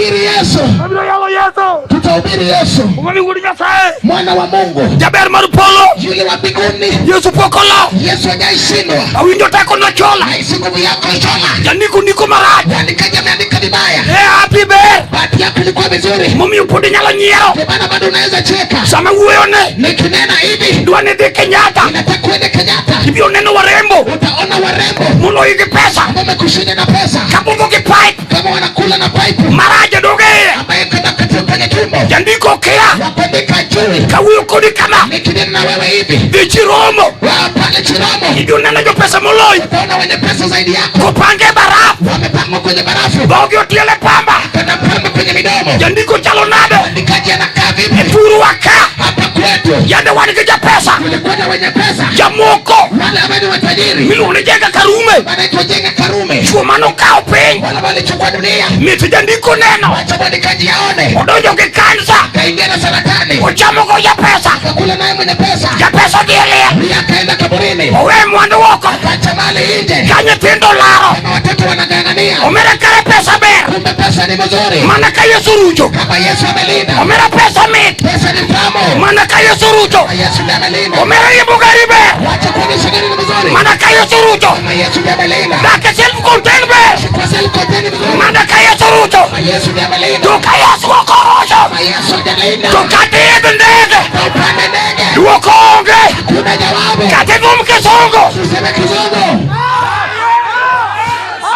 Tutahubiri Yesu. Wabiro yalo Yesu. Tutahubiri Yesu. Omami wuod Nyasaye. Mwana wa Mungu. Jaber mar polo. Yule wa mbinguni. Yesu pok olo. Yesu hajaishindwa. Awinjo teko nochola. Nahisi nguvu yako Chola. Jandiko ndiko marach. Mwandikaji ameandika vibaya. E happy ber. Bahati yako ilikuwa vizuri. Momiyo pod inyalo nyiero. Ndio maana bado unaweza cheka. Sama wuoyo ne. Nikinena hivi Dwa ni dhi Kenyatta. Ninataka uende Kenyatta. Ibiro neno warembo. Utaona warembo Moloyi gi pesa. Ambao wamekushinda na pesa. Kabudho gi pipe. Kama wanakula na pipe. Maraja doge iye. Ambaye kwenda katika kwenye tumbo. Jandiko kia. Wakuandika juu. Kawuoyo kodi kama. Nikinena na wewe hivi. Dhi Chiromo. Wao pale Chiromo. Ibiro neno jopesa moloyi. Utaona wenye pesa zaidi yako. Kopange barafu. Wamepangwa kwenye barafu. Dhogi otiele pamba. Kana pamba kwenye midomo. Jandiko chalo nade. Mwandikaji anakaa vipi? E thurwa ka. Hapa kwetu. Yande wan gi japesa. Kulikuwa na wenye pesa. Jamoko. Wale ambao ni watajiri. Miluongo ni Jenga Karume. Wanaitwa Jenga Karume. Chwo manokawo piny. Wale walichukua dunia. Mit jandiko neno. Wacha mwandikaji aone. Odonjo gi kansa. Kaingia na saratani. Ochamo go japesa. Akakula naye mwenye pesa. Japesa odhi e liel. Pia akaenda kaburini. Owe mwandu oko. Akaacha mali nje. Ka nyithindo laro. Kama watoto wanang'ang'ania. Omera kare pesa ber. Kumbe pesa ni mzuri. Mana ka Yesu rucho. Kama Yesu amelinda. Omera pesa mit. Pesa ni tamu. Mana ka Yesu rucho. Kama Yesu ndiye amelinda. Omera riembo gari ber. Wacha kuonyesha gari ni mzuri. Mana ka Yesu rucho. Kama Yesu ndiye amelinda. Dak e self contained ber. Kwa self contained ni mzuri. Mana ka Yesu rucho. Kama Yesu ndiye amelinda. To ka Yesu ok orocho. Kama Yesu ndiye amelinda. To kata iidh ndege. Upande ndege. Dwoko onge. Kuna jawabu. Kata idhum kisungu. Useme kizungu.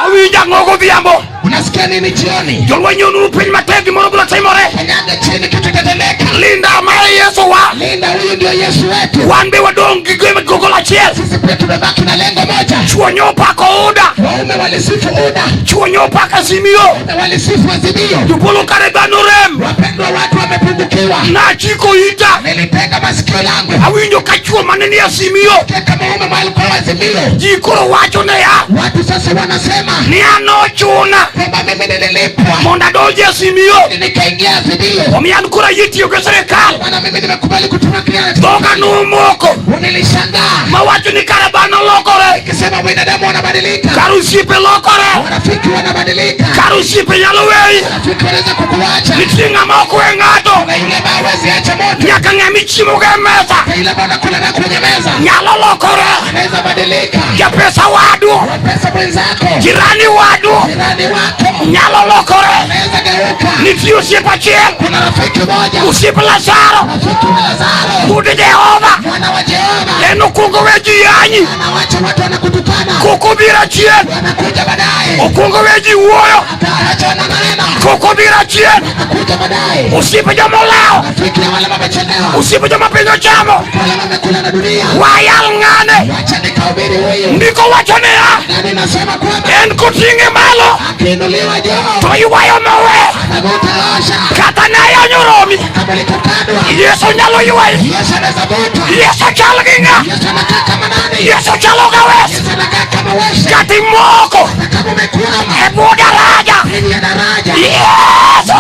Awinjo ang'o godhiambo. Unasikia nini jioni? Jolweny onuru piny matek gimoro biro timore. Kanyaga chini kitu kitatendeka. Linda mar Yesu wa. Linda, huyu ndio Yesu wetu. Wan be wadong' gi gogol achiel. Sisi pia tumebaki na lengo moja. Chuo nyopako UDA. Waume walisifu UDA. Chuo nyopako Azimio. Waume walisifu Azimio. Jopolo kare dhano rem. Wapendwa, watu wamepungukiwa. Nachiko ita. Nilitega masikio yangu. Awinjo ka chuo mane ni Azimio. Kama waume walikuwa Azimio. Ji koro wacho niya. Watu sasa wanasema Ni an nochuna kwamba mimi nililipwa mondo adonji Azimio. nikaingia Azimio. Omiyo an koro ayie tiyo gi sirikal. Maana mimi nimekubali kutumikia. Dhoga nomoko. Nilishangaa Mawacho ni kare dhano lokore. nikisema binadamu wanabadilika, Kar osiepe lokore. marafiki wanabadilika, Kar osiepe nyalo weyi. marafiki wanaweza kukuacha Nitie ng'ama ok we ng'ato. na yule ambaye hawezi acha moto, Nyaka ng'ama ichiemo go e mesa. na yule ambaye unakula na kwenye meza Nyalo lokore. anaweza badilika. Japesa wadu. Pesa mwenzako, Jirani wadu. jirani wako Nyalo lokore. anaweza geuka. Nitie osiep achiel. Kuna rafiki moja, Osiep Lazaro. rafiki wa Lazaro, Wuod Jehova. mwana wa Jehova, En okwongo we ji yanyi. anawacha watu wanakutukana, Kok obiro achien. wanakuja baadaye, Okwongo we ji wuoyo. akaacha wananena, Kok obiro achien. wanakuja baadaye. Osiepe joma olawo. Rafiki ya wale wamechelewa, Osiepe joma piny ochamo. wale wamekula na dunia. Wayal ng'ane. Wacha nikahubiri huyu. Ndiko wacho niya. Nani nasema kwamba En koting'e malo. akiinuliwa juu To ywayo mowe. anavuta osha. Kata ne ayanyo romi. Kama ulitukanwa, Yesu nyalo ywayi. Yesu anaweza vuta. Yesu chal gi ng'a. Yesu anakaa kama nani? Yesu chalo ga wes. Yesu anakaa kama wese. Kata imoko. Hata kama umekwama E bwo daraja. chini ya daraja. Yesu.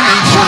Yesu.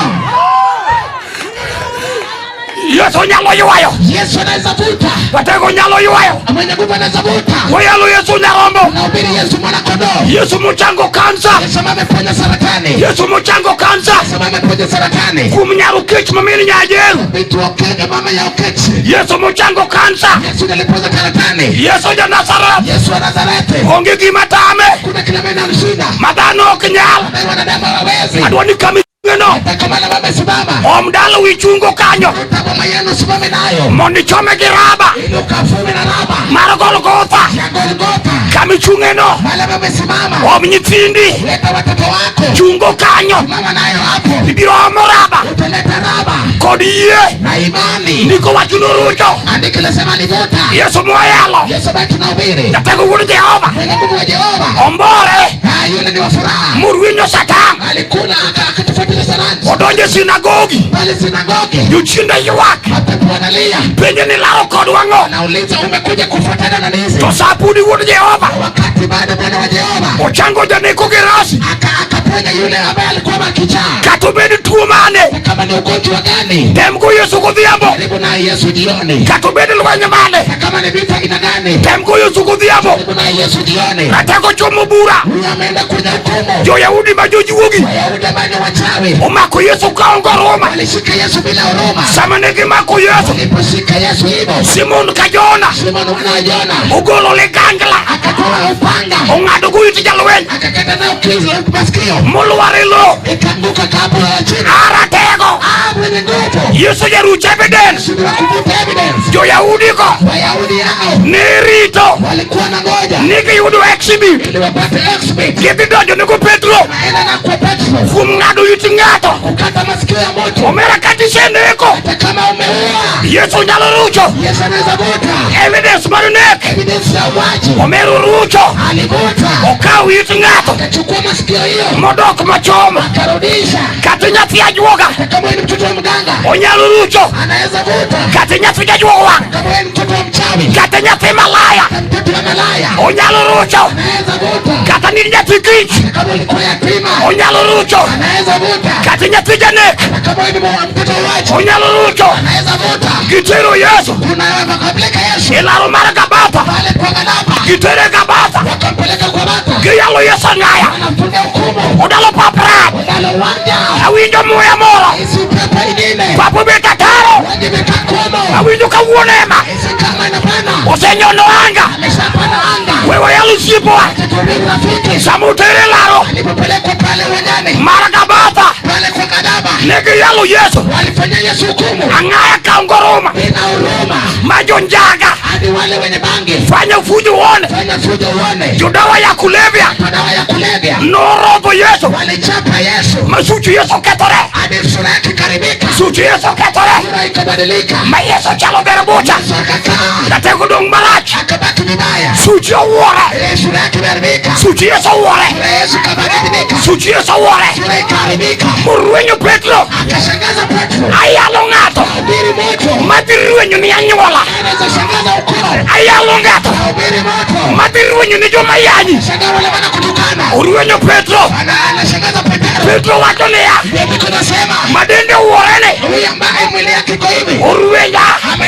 Yesu nyalo ywayo. Yesu anaweza vuta. Watego nyalo ywayo. Mwenye nguvu anaweza vuta. Wayalo Yesu nyarombo. Nahubiri Yesu mwana kondoo. Yesu mochango kansa. Yesu ambaye ameponya saratani. Yesu mochango kansa. Yesu ambaye ameponya saratani. Kuom nyar Okech ma min Nyajeru. Binti wa Okenge, mama ya Okechi. Yesu mochango kansa. Yesu ndiye aliponya saratani. Yesu ja Nazareth. Yesu wa Nazareti. Onge gima tame. Kuna kila mtu anamshinda. Ma dhano ok nyal. Ambaye wanadamu hawawezi. Adwa ni kama ichung'e no. Hata kama leo wamesimama. Om dala wi chungo kanyo. Boma yenu simame nayo. Mondo ichome gi raba. Ili ukafume na raba. Mar Golgotha. Ya Golgotha. Kama ichung'e no. Mahali wamesimama. Om nyithindi. Leta watoto wako. Chungo kanyo. Simama nayo hapo. Ibiro omo raba. Utaleta raba. Kod yie. Na imani. Ndiko wacho norucho. Andiko linasema alivuta. Yesu mwayalo. Yesu ambaye tunahubiri. Jatego wuod Jehova. Mwenye nguvu wa Jehova. Ombore. Ah, yule ni wa furaha. Murwinyo Satan. Alikula akatufuatilia saransi. Odonjo e sinagogi. Pale sinagogi. Jochiende ywak. Mapepo wanalia. Penjo ni laro kodwa ang'o? Anauliza umekuja kufuatana na nini? To sa podi wuod Jehova. Wakati bado mwana wa Jehova. Ochango janeko gi rasi. Akaponya yule ambaye alikuwa kichaa. Kata obed tuo mane. Kama Kama ni ugonjwa gani, Tem go Yesu godhiambo. Karibu naye Yesu jioni. Kata obed lweny mane. Na kama ni vita aina gani, Tem go Yesu godhiambo. Karibu naye Yesu jioni. Ratego chomo bura. Huyu ameenda kwenye hukumu. Jo-Yahudi ma jojuogi Wayahudi ambao ni wachawi omako Yesu kaonge huruma. Walishika Yesu bila huruma. Sama ne gimako Yesu, Waliposhika Yesu hivyo, Simon ka Jona Simon mwana wa Jona ogolo ligangla akatoa upanga ong'ado go it jalweny akakata nao kichwa masikio, molwar e lowo. Ikaanguka kabla ya chini. Aratego. Ah, mwenye nguvu Yesu jaruch evidence. Yesu wa kuvuta evidence. Jo-Yahudi go Wayahudi hao ne rito walikuwa na ngoja ni giyudo exhibit ili wapate exhibit, gidhi donjo nego Petro naenda na kwa Petro kuom ng'ado it ng'ato. Kukata masikio ya moto. Omera kata iseneko Hata kama umeua, Yesu nyalo rucho Yesu anaweza vuta evidence mar nek. Evidence ya uwaji. Omera orucho Alivuta, okawo it ng'ato akachukua masikio hiyo modok machom. Akarudisha. Kata nyathi ajuoga Hata kama wewe ni mtoto wa mganga, onyalo rucho. Anaweza vuta. Kata nyathi jajuog wang', Kama wewe ni mtoto wa mchawi, kata nyathi malaya hata mtoto wa malaya, onyalo rucho. Anaweza vuta. Kata ni nyathi kich Hata kama ulikuwa yatima, onyalo rucho. Anaweza vuta. Kata nyathi janek Hata kama wewe ni mtoto wa uwaji, onyalo rucho. Anaweza vuta. Gitero Yesu Kuna wakampeleka Yesu e laro mar Gabatha. Pale kwa Galaba, Gitere Gabatha, wakampeleka kwa Bata, giyalo Yesu ang'aya wanafunga hukumu odalo pap rach. Odalo uwanja, Awinjo muya moro hisi upepo ingine, pap obet ataro. Uwanja imekaa komo, Awinjo kawuono ema hisi kama inapana, osenyono anga. Ameshapana anga. We wayalo osiepewa. Acha tuhubiri rafiki. Sama otere laro Alipopelekwa pale uwanjani, mar Gabatha, pale kwa Galaba, ne giyalo Yesu walifanyia Yesu hukumu ang'aya kaonge huruma bila huruma, ma jonjaga hadi wale wenye bangi fanya fujo uone fanya fujo uone, jodawa ya kulevya madawa ya kulevya norodho Yesu walichapa Yesu ma such Yesu kethore. Hadi sura yake ikaribika, Such Yesu kethore sura ikabadilika, ma Yesu chalo ber bucha. Yesu akakaa Ratego dong' marach. Akabaki vibaya, Such owuore. ile sura yake imeharibika, Such Yesu owuore. Sura ya Yesu ikabadilika, Such Yesu owuore sura ikaharibika, morwenyo Petro. Akashangaza Petro, Ayalo ng'ato hubiri moto, madhi rwenyo ni anyuola. Anaweza shangaza ukoo, Ayalo ng'ato hubiri moto, madhi rwenyo ni joma yanyi. Shangaa wale wanakutukana, Orwenyo Petro. Anashangaza Petro, Petro wacho niya, Petro anasema madende owuorene huyu ambaye mwili yake iko hivi orwenya.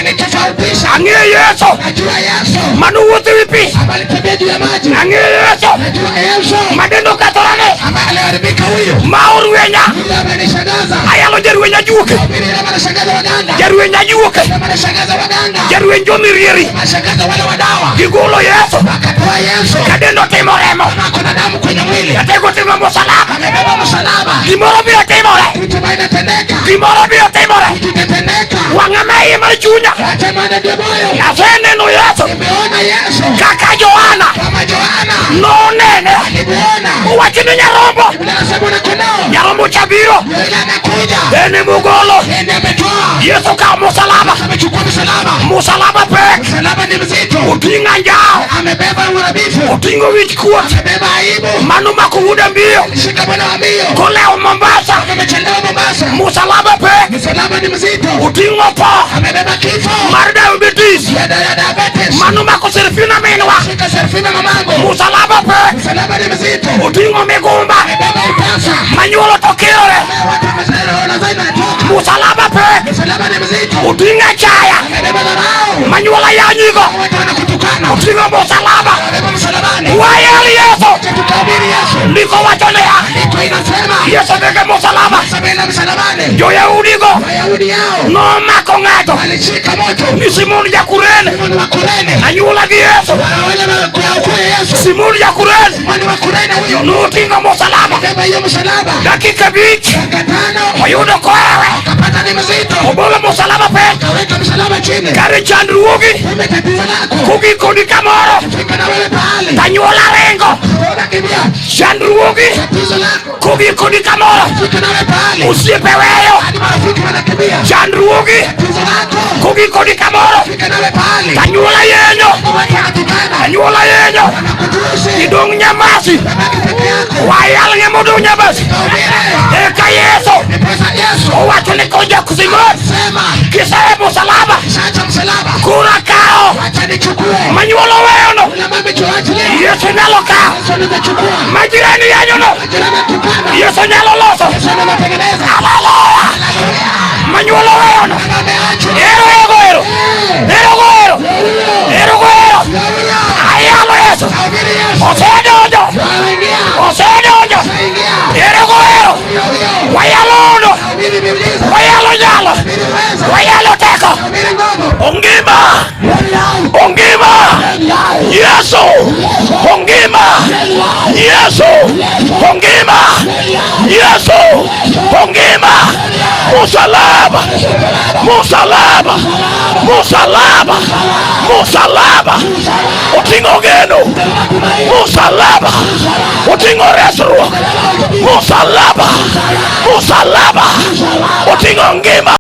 Amenitofautisha, Ang'eyo Yesu najua Yesu manowuotho ewi pi. Ambaye alitembea juu ya maji, Ang'eyo Yesu najua Yesu madende okethorene ambaye aliharibika huyu, ma orwenya. Huyu amenishangaza. Ayalo jarweny ajuoke. Hubiri ile anashangaza waganga, Jarweny ajuoke. Ile anashangaza waganga, Jarweny jomirieri anashangaza wale wadawa, gigolo Yesu wakatoa Yesu ka dende otimo remo. Kama kuna damu kwenye mwili, Ratego oting'o musalaba. Amebeba msalaba, Gimoro biro timore. Kitu ambayo inatendeka, Gimoro biro timore. Kitu itatendeka. Wang'a ma iye mar chunya. Acha maana ndio moyo. Aseneno Yesu Nimeona Yesu kaka Johana kama Yohana nonene. Alimuona. Owacho ni nyarombo. Biblia inasema na kondoo. Nyarombo cha biro. Yule anakuja. En emogolo. Yeye ametoa. Yesu okawo musalaba. Amechukua msalaba. Musalaba pek. Msalaba ni mzito. Oting'o anjawo. Amebeba uharibifu. Oting'o wich kuot. Amebeba aibu. Mano mako wuoda mbio. Shika mwana wa mbio. Kolewo Mombasa. Amechelewa Mombasa. Musalaba pek. Msalaba ni mzito. Oting'o tho. Amebeba kifo. Mar diabetes. Ya diabetes. Mano mako Serfina minwa. Shika Serfina mamangu. Musalaba pek. Msalaba ni mzito. Oting'o migumba. Amebeba utasa. Manyuolo to kirore. Watu wamezaliwa wanazaa inatoka. Musalaba pek. Msalaba ni mzito. Oting'o achaya. Amebeba dharau. Manyuolo yanyigo. Watu wanakutukana. Oting'o musalaba. Amebeba msalabani. Wayal Yesu. Acha tukahubiri Yesu. Ndiko wacho niya. Ndiko inasema. Yesu nigi musalaba. Yesu ameenda msalabani. Jo-Yahudigo Wayahudi yao nomako ng'ato walishika moto. ni Simon ja Kurene. Simon wa Kurene. Anyuola gi Yesu. Wale wa kuya Yesu. Simon ja Kurene Simon wa Kurene huyo. noting'o musalaba. Beba hiyo msalaba. Dakika abich Dakika tano. oyudo kohewe. Akapata ni mzito. Obolo musalaba pek. Akaweka msalaba chini. Kare chandruogi Kumbe tatizo lako. kogik kodi kamoro Fika na wewe pahali. tanyuola ringo. Unakimbia. Chandruogi Tatizo lako. kogik kodi kamoro Fika na wewe pahali. osiepe weyo. Hadi marafiki wanakimbia. Chandruogi Tatizo lako. kogik kodi kamoro Fika na wewe pahali. tanyuola yenyo. Watu wanatukana. Anyuola yenyo. Wanakutusi. Idong' nyamasi. Unabaki peke yako. Wayal ng'ama odong' nyamasi. Kahubiri. Eka Yesu Ndiposa Yesu owacho ni kojok Simon sema kisewe musalaba kishacha msalaba kura kawo wacha nichukue manyuolo weyono ule mama choachilia Yesu nyalo kawo Yesu anaweza chukua ma jirani yanyono majirani tukana Yesu nyalo loso. Yesu anaweza tengeneza. Haleluya. Haleluya. Osedonjo. Wameingia. Osedonjo. Wameingia. Ero goero. Huyo huyo. Wayalo ono. Nahubiri miujiza. Wayalo nyalo. Nahubiri uwezo. Wayalo teko. Nahubiri nguvu. Ongima. Yeye Ongima. hai. Yesu. Ongima. Yesu. Ongima. Yesu. Ongima. Musalaba. Musalaba. Musalaba. Musalaba. Oting'o geno. Musalaba. Oting'o resruok. Musalaba. Musalaba. Oting'o ngima.